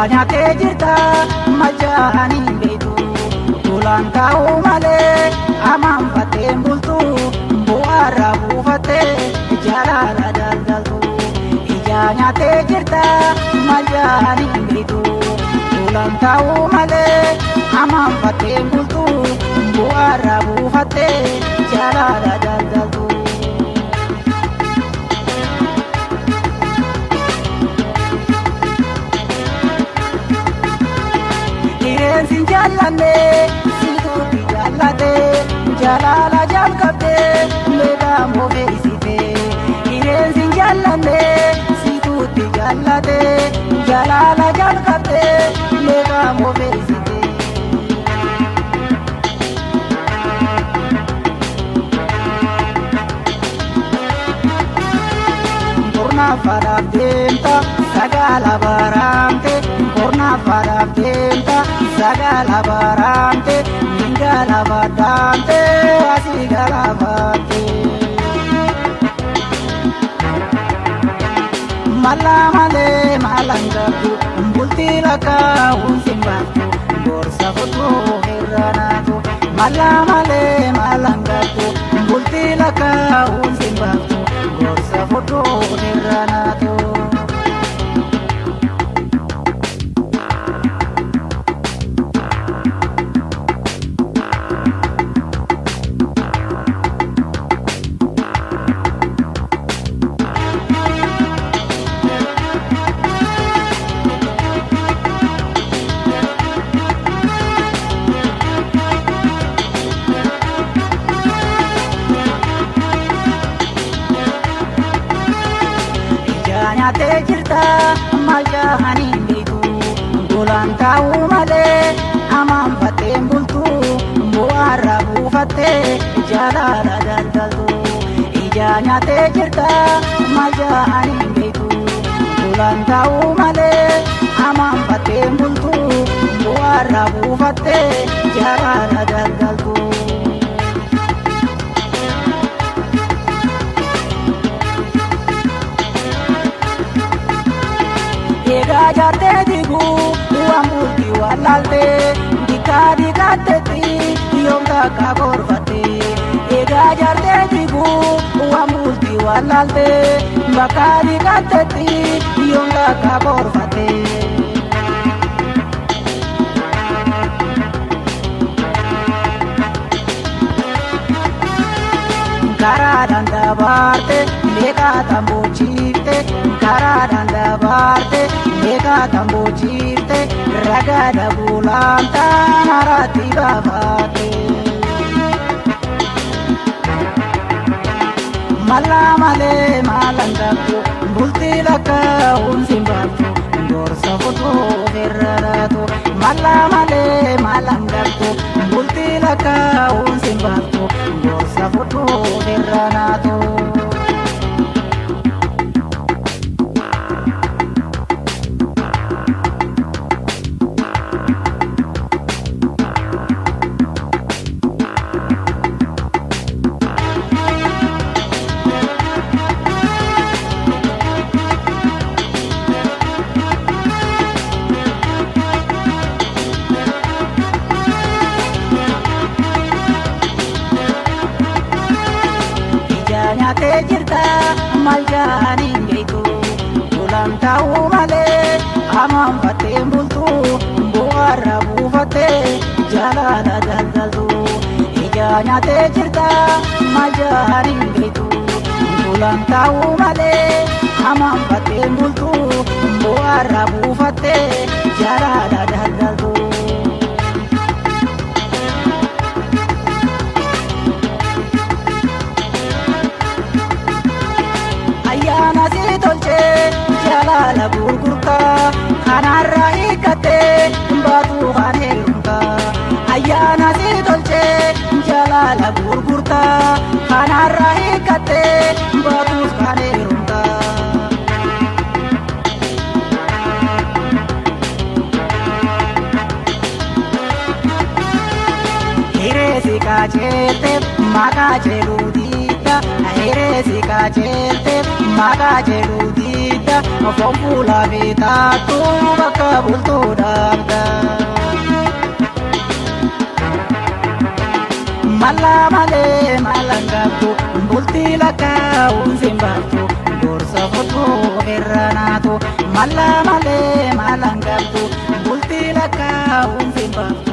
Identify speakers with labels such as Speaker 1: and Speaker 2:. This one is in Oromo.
Speaker 1: Nyaatee jirta majaaniin beektu Tulaan taa'uu malee amaanfattee bultu bu'aarraa buufattee jaalala daldaltu. Ija nyaatee jirta majaaniin beektu Tulaan taa'uu malee amaanfattee bultu bu'aarraa buufattee jaalala daldaltu. Qilleensi jaallanne situutti jaallate jaalala jalqabde meeqaan fe'isite. Qilleensi jaallanne situutti jaallate jaalala jalqabde meeqaan fe'isite. Kurnaaffaadhaaf deemta sagaala baraamte kurnaaffaadhaaf deemta sagaala baraamte mingaala baddaamte asii galaafatte. Mala malee maalaan qabdu bultii lakkaa'uun sin baaftu gorsa futuu irra naatu. Mala malee maalaan qabdu bultii lakkaa'uun sin baaftu gorsa futuu irra naatu. Nyaatee jirta majaaniin beektu Golaan taa'uu malee amaanfattee bultu bu'aarraa buufattee jaalala daldaltu. Ija nyaatee jirta majaaniin beektu Golaan taa'uu malee amaanfattee bultu bu'aarraa buufattee jaalala daldaltu. Egaa jaartee diguu waan bultii wallaaltee dikkaa dikkaatteetti yoom takka gorfattee. Egaa jaartee diguu waan bultii wallaaltee bakka dikkaatteetti yoom takka gorfattee. Karaadhaan dabaarte meeqaa tambochiifte karaadhaan dabaarte meeqaa tambochiifte ragaadha bulaan haratti baafatte. Mala malee maalaan qabdu bultii lakkaa'uun sin baaftu gorsa futuu irra laatu. Mala malee maalaan qabdu bultii lakkaa'uun sin baaftu gorsa futuu irra naatu. Nyaatee jirta majaaniin beektu Tulaan taa'uu malee amaanfattee bultu bu'aarraa buufattee jaalala daldaltu. Ija nyaatee jirta majaaniin beektu Tulaan taa'uu malee amaanfattee bultu bu'aarraa buufattee jaalala daldaltu. Ayyaana si tolchee jaalala gurgurtaa kanarraa hiikkattee baatu kan heerumtaa. Ayyaana si tolchee jaalala gurgurtaa kanarraa hiikkattee baatuus kan heerumtaa. Hiree si kajeelte maqaa jedhu diidda. Hiree si kajeelte Maqaa jedhu diidda foon fuulaa fi taattu bakka bultuu dhaabda. Mala malee malan qabdu bultii lakkaa'uun sin baaftu gorsa fudhuu irra naatu. Mala malee malan qabdu bultii lakkaa'uun sin baaftu.